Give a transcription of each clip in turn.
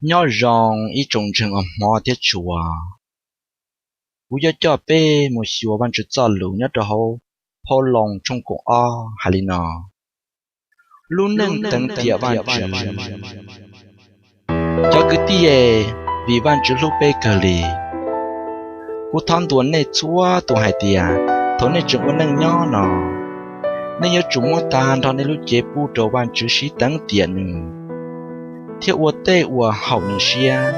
Nyob zoo ib tsoom ntseeg uas hmov thiab tshua, kuv yuav coj peb mus xyuas Vajtswv txoj lus nyob rau hauv phau Loos tshooj kaum ob hais li no: Lub neej teev tiam Vajtswv. Cov kwv tij, vim Vajtswv hlub peb kawg li, kuv thov ntuas nej txhua tus hais tias thaum nej tseem ua neej nyob no, nej yuav tsum muab tag nrho nej lub cev pub rau Vajtswv sib teev tiam Nws thiab ua tej uas haum Nws siab.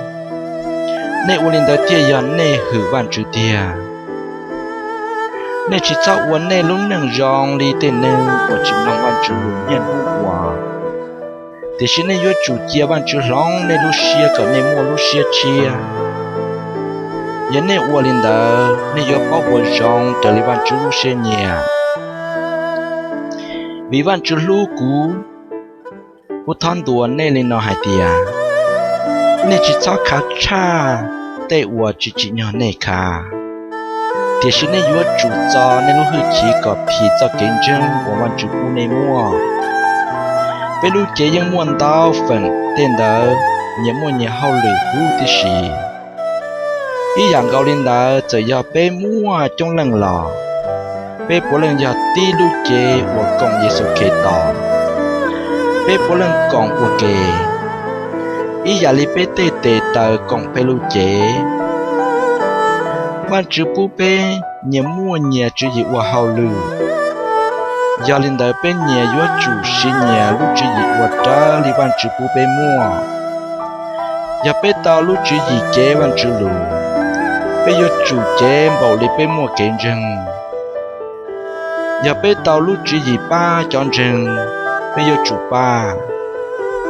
Nej ua li ntawd thiaj yog nej hwm Vajtswv tiag. Nej tsis txhob ua nej lub neej zoo li tej neeg uas tsis mloog Vajtswv lus niaj hnub ua, tiam sis nej yuav tsum cia Vajtswv hloov nej lub siab kom nej muaj lub siab tshiab. Yog nej ua li ntawd, nej yuav paub ua zoo raws li Vajtswv lub siab nyiam. Vim Vajtswv hlub kuv, kuv thov ntuas nej li no hais tias, nej tsis txhob khav tshaj tej uas tsis tsim nyog nej khav, tiam sis nej yuav tsum txo nej lub hwj chim kom phim txoj kev ntseeg uas Vajtswv pub nej muaj. Peb lub cev yeej muaj ntau feem, tej ntawd nyias muaj nyias hauj lwm huv tib si. Ib yam nkaus li ntawd, txawm yog peb muaj coob leej los peb puav leej yog tib lub cev uas koom Yexus Khetos. Peb puav leej koom ua ke, ib yam li peb tej tes taw koom peb lub cev. Vajtswv pub peb nyias muaj nyias tswv yim ua hauj lwm, yog li ntawd peb nyias yuav tsum siv nyias lub tswv yim ua raws li Vajtswv pub peb muaj. Yog peb tau lub tswv yim cev Vajtswv lus, peb yuav tsum cev npaum li peb muaj kev ntseeg. Yog peb tau lub tswv yim pab cov ntseeg, peb yuav tsum pab.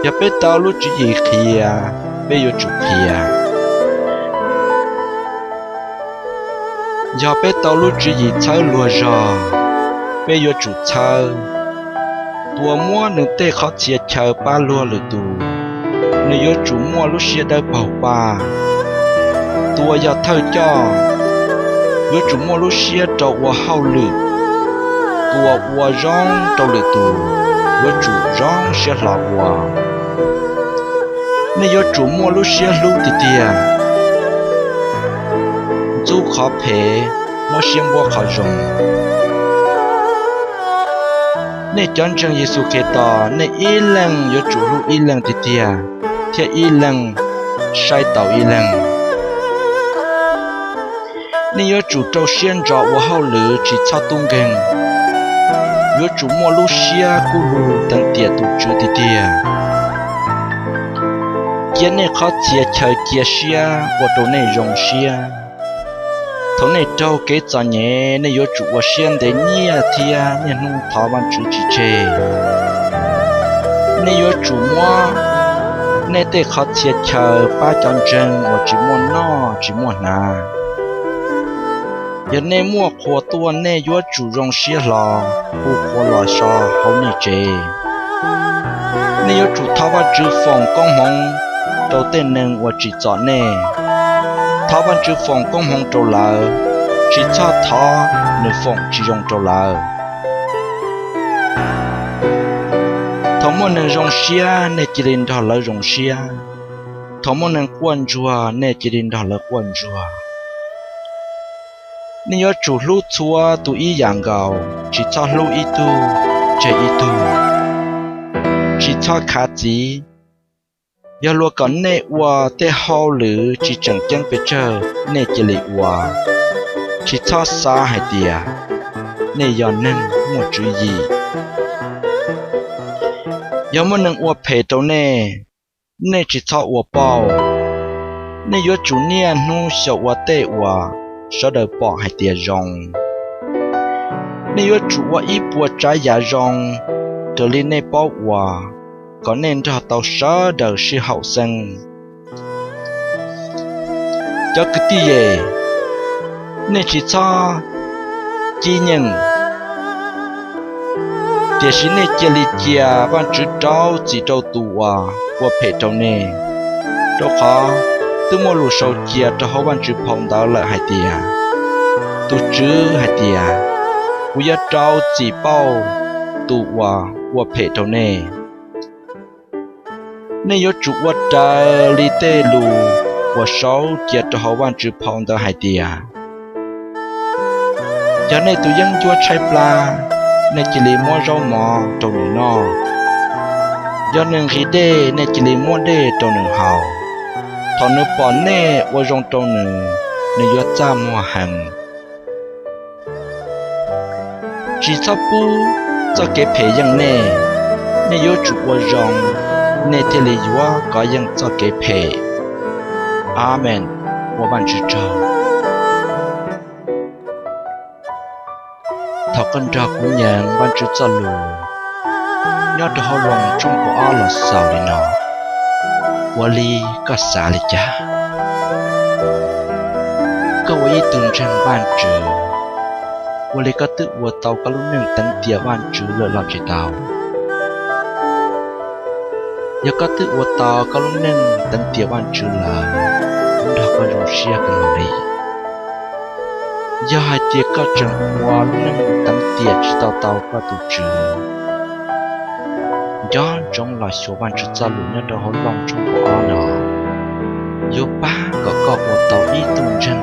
Yog peb tau lub tswv yim qhia, peb yuav tsum qhia. Yog peb tau lub tswv yim txhawb luag zog, peb yuav tsum txhawb. Tus uas muab nws tej qhov txhia chaw pab luag lwm tus, nws yuav tsum muaj lub siab dawb paug pab. Tus uas yog thawj coj yuav tsum muaj lub siab rau ua hauj lwm. Tus uas ua zoo rau lwm tus yuav tsum zoo siab hlo ua. Nej yuav tsum muaj lub siab hlub tiag tiag, ntxub qhov phem, muab siab npuab qhov zoo. Nej cov ntseeg Yexus Khetos, nej ib leeg yuav tsum hlub ib leeg tiag tiag, thiab ib leeg saib taus ib leeg. Nej yuav tsum rau siab ntso ua hauj lwm tsis txhob tub nkeeg, yuav tsum muaj lub siab kub lug teev tiam tus Tswv tiag tiag. Cia nej qhov txhia chaw cia siab ua rau nej zoo siab. Thaum nej raug kev txom nyem, nej yuav tsum ua siab ntev nyiaj thiab niaj hnub thov Vajtswv tsis tseg. Nej yuav tsum muab nej tej qhov txhia chaw pab cov ntseeg uas tsis muaj noj tsis muaj hnav. Yog nej muaj qhua tuaj, nej yuav tsum zoo siab hlo hu qhua los so hauv nej tsev. Nej yuav tsum thov Vajtswv foom koob hmoov rau tej neeg uas tsim txom nej. Thov Vajtswv foom koob hmoov rau lawv, tsis txhob thov nws foom tsis zoo rau lawv. Thaum muaj neeg zoo siab, nej cia li nrog lawv zoo siab. Thaum muaj neeg quaj ntsuag, nej cia li nrog lawv quaj ntsuag. Nej yuav tsum hlub txhua tus ib yam nkaus, tsis txhob hlub ib tug tseg ib tug. Tsis txhob khav txiv. Yog luag kom nej ua tej hauj lwm tsis tseem ceeb pes tsawg, nej cia li ua. Tsis txhob xav hais tias nej yog neeg muaj tswv yim. Yog muaj neeg ua phem rau nej, nej tsis txhob ua pauj. Nej yuav tsum niaj hnub xyaum ua tej uas sawv daws pom hais tias zoo. Nej yuav tsum ua ib puas tsav yam zoo raws li nej paub ua, kom nej nrog tau sawv daws sib haum xeeb. Cov kwv tij, nej tsis txhob cib nyeej, tiam sis nej cia li cia Vajtswv rau txim rau tus uas ua phem rau nej. Rau qhov twb muaj lus sau cia rau hauv Vajtswv phau ntawv lawm hais tias, tus Tswv hais tias, kuv yuav rau txim pauj tus uas ua phem rau nej. Nej yuav tsum ua raws li tej lus uas sau cia rau hauv Vajtswv phau ntawd hais tias: Yog nej tus yeeb ncuab tshaib plab, nej cia li muab zaub mov rau nws noj; yog nws nqhis dej, nej cia li muab dej rau nws haus. Thaum nws pom nej ua zoo rau nws, nws yuav txaj muag heev. Tsis txhob pub txoj kev phem yeej nej; nej yuav tsum ua zoo, nej thiaj li yuav kov yeej txoj kev phem. Amees. Ua Vajtswv tsaug. Thov koj nrog kuv nyeem Vajtswv txoj lus nyob rau hauv Loos tshooj kaum ob los xaus li no: Ua li koj xav li cas? Koj ua ib tug ntseeg Vajtswv, ua li koj twb ua tau koj lub neej teev tiam Vajtswv lawm los tsis tau? Yog koj twb ua tau koj lub neej teev tiam Vajtswv lawm, kuv nrog koj zoo siab kawg nkaus li. Yog hais tias koj tseem ua lub neej teev tiam tsis tau tau koj tus Tswv, nco ntsoov los xyuas Vajtswv txoj lus nyob rau hauv Loos tshooj kaum ob no, yuav pab kom koj ua tau ib tug ntseeg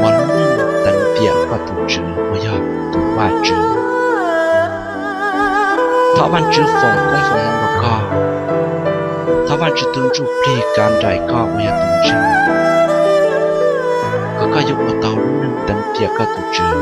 ua lub neej teev tiam koj tus Tswv uas yog tus Vajtswv. Thov Vajtswv foom koob foom hmoov rau koj. Thov Vajtswv tus Ntsuj Plig kav nraim koj uas yog tus ntseeg, kom koj yuav ua tau lub neej teev tiam koj tus Tswv.